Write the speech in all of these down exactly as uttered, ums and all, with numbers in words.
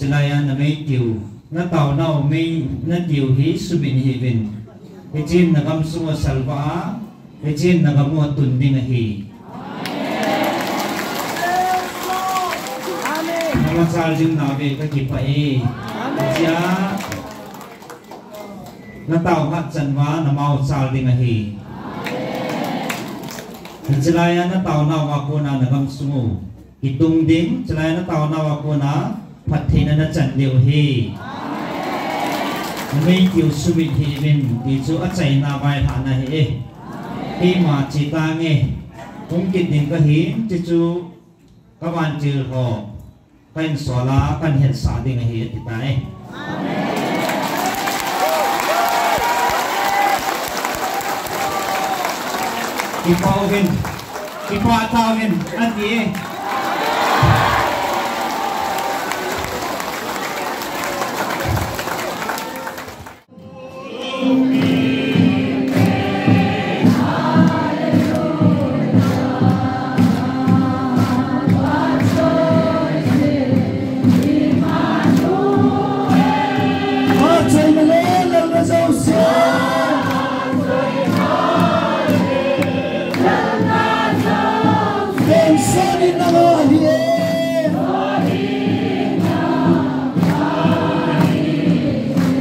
Chulaiya na mei tiu, na taonau mei na tiu hi sumit hih uvin. Hichun na gamsung uva salvah a, hichun na gam uva tun ding ahi. Na machal jing nauve, kakipah e. Hichea na tao hat chan uva na machal ding ahi. Chulaiya na taonau a kona na gamsung u kitung ding, chulaiya na taonau a kona phattheina na chan diu ahi. Na mei tiu sumit hih uvin, ti chu achaina vailhahna ahi e. Keima che tange, hung kit ding kahi, chuchu ka vantil ho ka insol a, kan hetsah ding ahi, ati tai. Kipah uvin, kipah tauvin, ati e.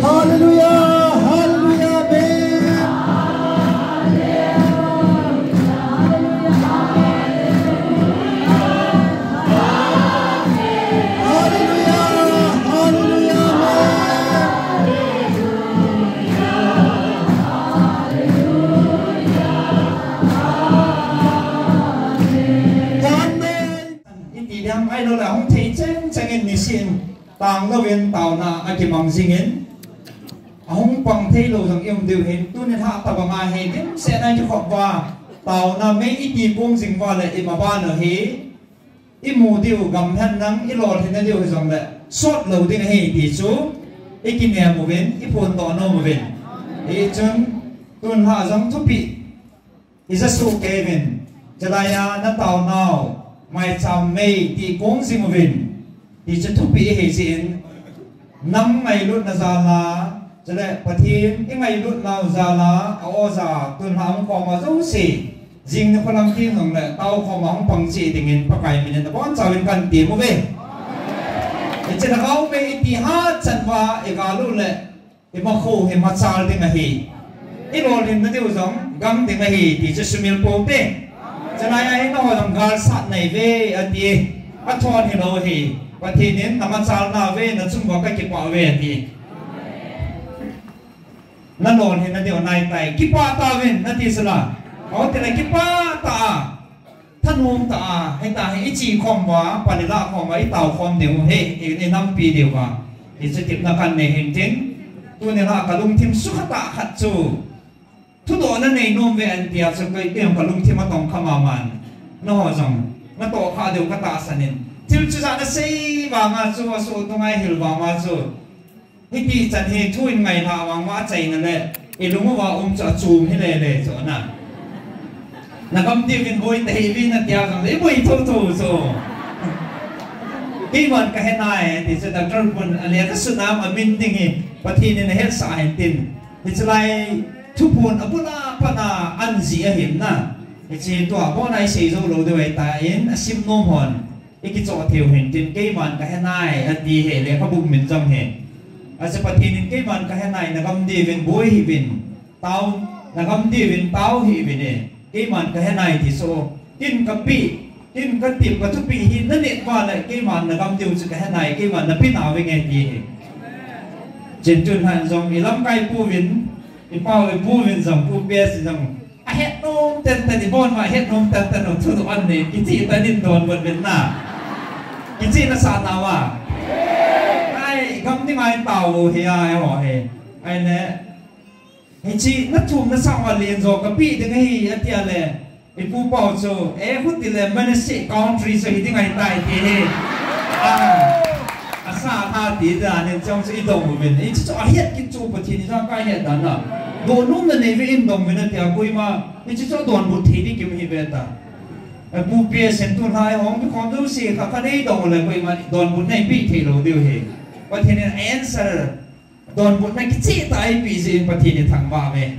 Hallelujah, hallelujah, amen. Hallelujah, hallelujah, amen. Amen. Iti ding ahilou le, ahung thei cheng cheng in nisin tang louvin taona akimang jingin, ahung pang thei lou jong i um diu hin, tunin hatah banga hi dimset a i kikhop uva, taona mei iti pung jing uva le, i maban u hi i mu diu, gamhen lang i lolhin na diu hijongle sot lou ding ahi ti chu i kinem uvin, i phondoh nom uvin. Hichun tun lha jong thupeh i ja soh kei uvin, chulaiya na taonau maicham mei ti pung jing uvin, ti chu thupeh ahi jeh in, nam ngailutna jal a, chule Pathen i ngailut nau jal a, a-o ja tun lha hung khom a jouse, jing nikho lam teng jongle tao khom a hung pang cheh dingin Pakai min in nabonchauvin kan tem uve. Hiche lhagao mei iti hat chan uva i gal u le, i makho hi machal ding ahi. I lolhin na diu jong gang ding ahi ti chu sumil pou te. Chulaiya hi nangho jong galsat nei uve ati e. Athon hilou ahi. Pathen in na machal nauve, na chung uva kakipah uve ati. Na lolhin na diu nai tai. Kipah tauvin nati sela. Aw, tile kipah tah a, thanom tah a, hitia hi i che khom uva, pan i lah khom uva, i tao khom diu, he, i, i nampi diu va. Hichu tepna kan nei hin tin, tuni a ka lungthim sukha tah khat chu, thudohna nei nom uve an tia chu kei, kei ka lungthim atong kha mama in. Nangho jong natoh kha diu ka tahsan in. Thil chu ja nasei vanga chu, asuhthung a i hil vanga chu, hiti chan hi thu in ngailha vang ma achaina le, i lung uva um chu achom hi lele chu na. Na gam diuvin boi tahih uve na tia jongle, i boi thotho chu. Keiman ka he nai, ti chu Doctor Pun a lekha sut nam amin ding hi, Pathen in ahetsah hen tin. Hiche lai thuphon abul a pat a an jih ahin na. Hiche tua bon a i sei jou lou diu ahitan, asim nom hon i kichoh thei u hen tin, keiman ka he nai, ati hi, lekhabu min jong hi. Achu Pathen in keiman ka he nai, na gam diuvin boi hih uvin, tao, na gam diuvin tao hih uvin e, keiman ka he nai ti chu, kin ka pe, kin ka tep, ka thupeh hi na neh uva le, keiman na gam diu chu ka he nai, keiman na pe nauvinge ti hi. Chun tun lhan jong i lamkai pu uvin, i pau i pu uvin jong, Pu P S jong, ahet nom tenten, i bon ma ahet nom tenten u, thudoh an nei, kicheh tan in donbut uvin na. Kicheh na sa nau a. Ai, gam ding a i tao u hi a, eiho hi. Ahile, hiche na thum na sang uva len jo ka pe ding ahi, ati a le, i pu pau chu, e, hiti le Manasseh country chu hi ding ahitai ti hi. A, asa tha ti dan in chong chu i dong uvin. Hiche chu ahet kit chu Pathen in jong ka het dan a. Doh nom na nei uve in dong uvin ati a, koima hiche chu donbut thei ding kim hi ve ta. E, Pu P S in tun lha i hung kikhom jouse kha kha nei dong u le koima donbut nei pe thei lou diu hi. Pathen in answer donbutna kicheh tah eipeh jeh in Pathen ithangvah uve.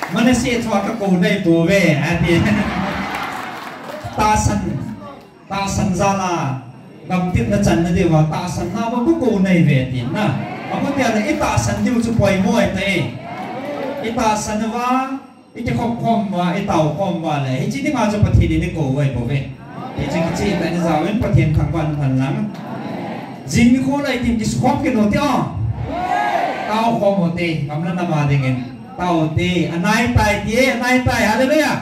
Manasseh chunga kakou naipouve, ati. Tahsan, tahsan jal a gamtinna channa diuva tahsanna uva kakou naiuve, ati na. Achuti ahile itahsan diu chu poimo ahitai. Itahsan uva, ikikhop khom uva, itao khom uva le hiche dinga chu Pathen in eikou ahi bouve. Hiche kicheh tah in ijaovin Pathen thangvah in umhen lang. Jing nikho lai tin kisukhom kit u hite. Tao khom u hite, gam le nam a dingin. Tao u hite, anaitai ti e, anaitai, hallelujah.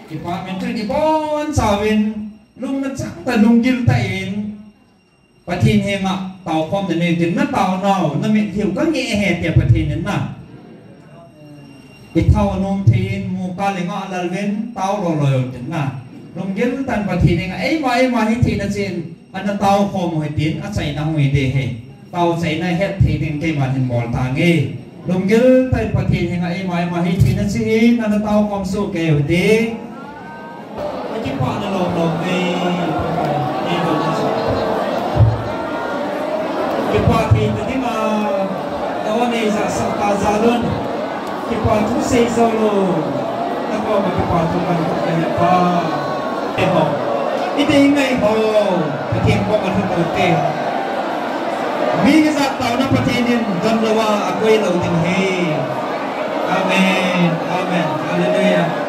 Kipah in tuni ibonchauvin, lungna chang tah, lunggil tah in Pathen henga taokhom nanei utin, nataonau, namitlhiu kangeh ahi tia Pathen in na. Ithao nom thei in, muka le ngah lal uvin, tao loloi utin na. Lunggil tah in Pathen henga eima, eima hitheina cheh in, ana taokhom u hitin, achaina hung hi ding ahi. Tao chaina hetthei ding keiman hin bol tange. Lunggil tah in Pathen henga eima, eima hitheina cheh in, ana taokhom soh kei u hite. Akipahna lom lom e, Pakai, neidonna chu. Kipah thei tadinga, nao neijahsah ta jal un. Kipah thu sei joulou. Nakoma kipah thu kahin thot kahi Pa. Eiho. Idei ngai ho. Pathen koma lhagao te. Mi ijat taona Pathen in donlouva akoi lou ding ahi. Amen. Amen. Hallelujah.